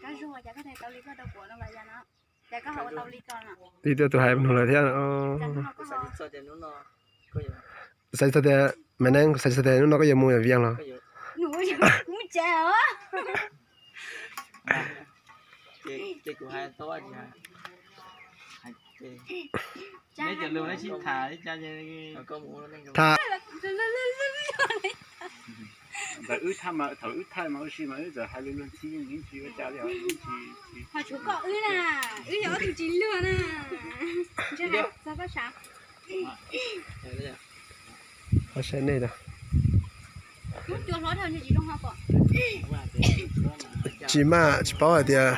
Kab zog cas koj tau li koj rau kuv no los yog no, cas koj ho ua tau li ko no. Twb tus hais nug lawm thiab. Xav txog tias, Maiv Neeb, xav txog tias hnub no koj yuav mus Vias los? Tham. Ntawm wb tham mas, thaum wb thaij mas ua si mas wb txawm hais lus luag ntxhi yeej tsis ua cas li os. Ho tshuav koj wb na, wb yog ob tug tsis luag na. Txog koj sav. Ho saib nej da. Tsis maj, tsis paub hais tias,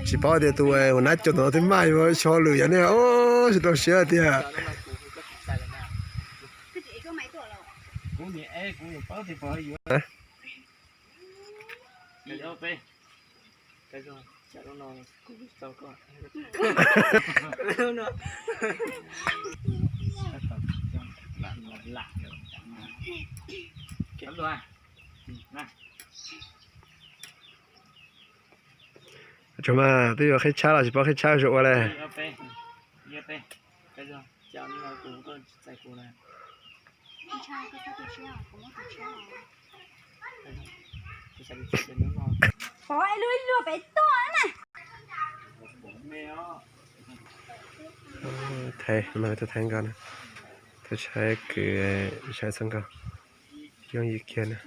tsis paub tias tus uas nab cua tom no twb maj yuav xyov lwm yog nej, tsis tau siab tiag. Tsuas mas twb yuav qhib tshab los tsis paub qhib tshab zoo ua li. Thaiv, no tuaj thaiv nkos na, tuaj saib kwv, saib txog nkos, yooj yim kiag na.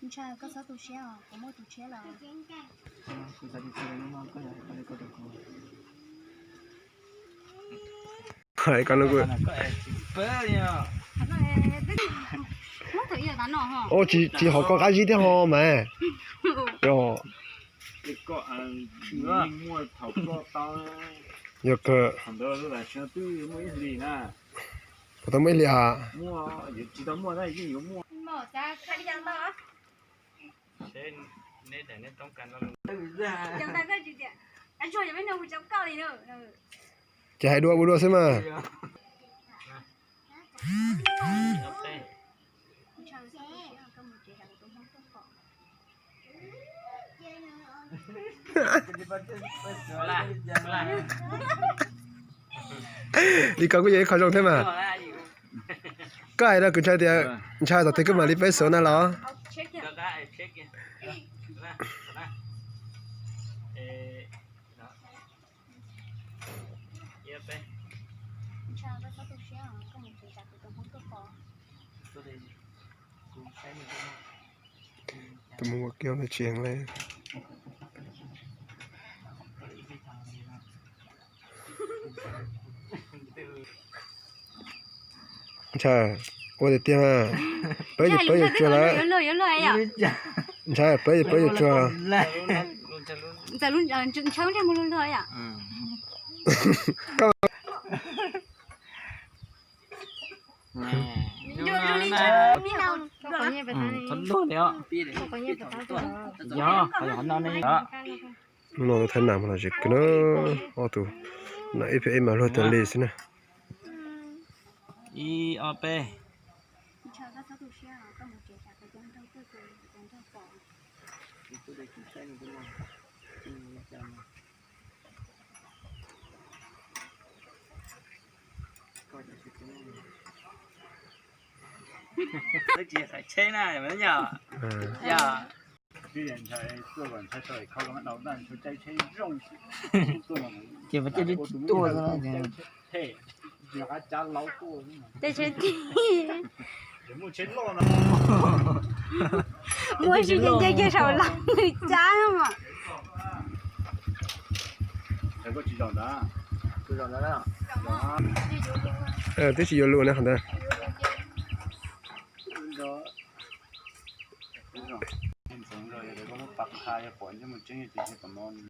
Ntshai koj txhob tu siab os, kuv muaj tus tshiab lawm. Hais koj no, o, tsis hov koj qab zib thiab ho mas. Yog kawg. Puas tau muaj ib hlis as? Ces hais dua ua dua xwb mas. Li ko kuj yog ib qho zoo thiab mas. Koj hais rau kuv ntshai tias, ntshai thaum twg koj mam li peb xev na los? Tus mus ua kiaub ntawd tsis heev li. Ntshai, ua tiag tiag mas. Peb ces peb yuav tsuag lawm. Ntshai, peb ces peb yuav tsuag. Hnub no thaij nam los zem kawg na, ob tug nam ib phem ib mas luag tas li xwb na. Ib ob peb. Tsis qhais tsheb na, yog ces mus caij tsheb tuaj, caij tsheb tig, muaj tsheb loj no, muaj tsheb nce kiag saum lawv cab no mas. Twb tsis yuav lus na qhov ntawd. Ntxoov Zos, yog tias koj muab pab qha yog pom ntsej muag tseeb yog tias yog tom no